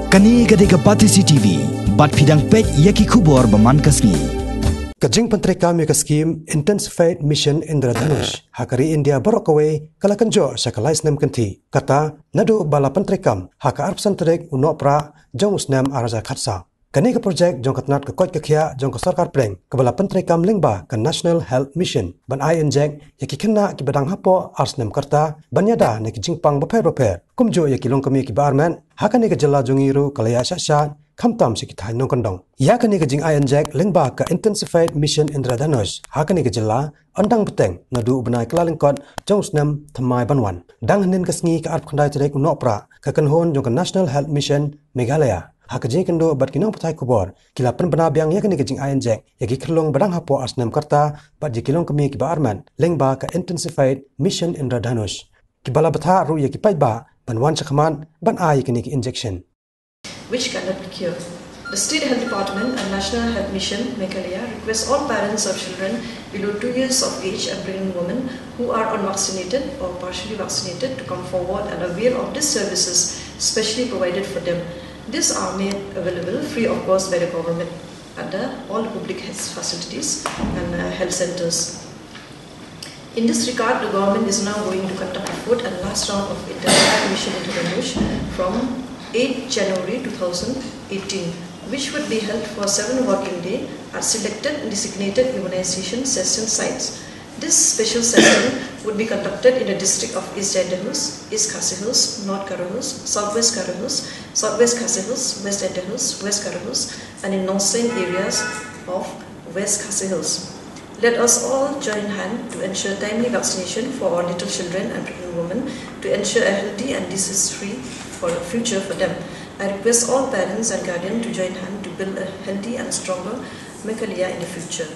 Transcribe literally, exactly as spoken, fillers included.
Kane ka dei ka Batesi T V, bad phi dang peit ïa ki khubor ba man ka sngi. Ka jingpyntreikam ïa ka skim Intensified Mission Indradhanush ha ka ri India baroh kawei ka la kynjoh sha ka lai snem kynthih. Kata, naduh ba la pyntreikam ha ka arphew san tarik u Nohprah jong u snem ar hajar khatsaw. Kane ka projek jong ka tnat ka koit ka khiah jong ka sorkar pdeng kaba la pyntreikam lyngba ka National Health Mission ban ai injek ïa ki khynnah kiba dang hapoh ar snem ka rta ban ïada na ki jingpang bapher bapher. Kumjuh ïa ki longkmie kiba armet ha kane ka jylla jong ngi ruh ka la ïaid shah shah khamtam sha ki thaiñ nongkyndong. Ïa kane ka jingai injek lyngba ka Intensified Mission Indradhanush ha kane ka jylla yn dang bteng naduh u bnai Kyllalyngkot jong u snem thymmai ban wan. Dang hynnin ka sngi ka arphew khyndai tarik u Nohprah ka kynhun jong ka National Health Mission Meghalaya ha ka jingïakynduh bad ki nongpathai khubor ki la pynbna biang ïa kane ka jingai injek ïa ki khyllung ba dang hapoh ar snem ka rta bad ïa ki longkmie kiba armet lyngba ka Intensified Mission Indradhanush. Kiba la bthah ruh ïa ki paidbah ban wan shakhmat ban ai ïa kine ki injection. Which cannot be cured. The State Health Department and National Health Mission Meghalaya request all parents of children below two years of age and pregnant women who are unvaccinated or partially vaccinated to come forward and avail of these services specially provided for them. These are made available free of cost by the government under all the public health facilities and uh, health centers. In this regard, the government is now going to conduct the fourth and last round of Intensified Mission Indradhanush from eighth January two thousand eighteen, which would be held for seven working days at selected designated immunization session sites. This special session would be conducted in the district of East Jaintia Hills, East Khasi Hills, North Garo Hills, Southwest Garo Hills, Southwest Khasi Hills, West Jaintia Hills, West Garo Hills, and in Nongstoiñ areas of West Khasi Hills. Let us all join hand to ensure timely vaccination for our little children and pregnant women to ensure a healthy and disease-free for future for them. I request all parents and guardians to join hand to build a healthy and stronger Meghalaya in the future.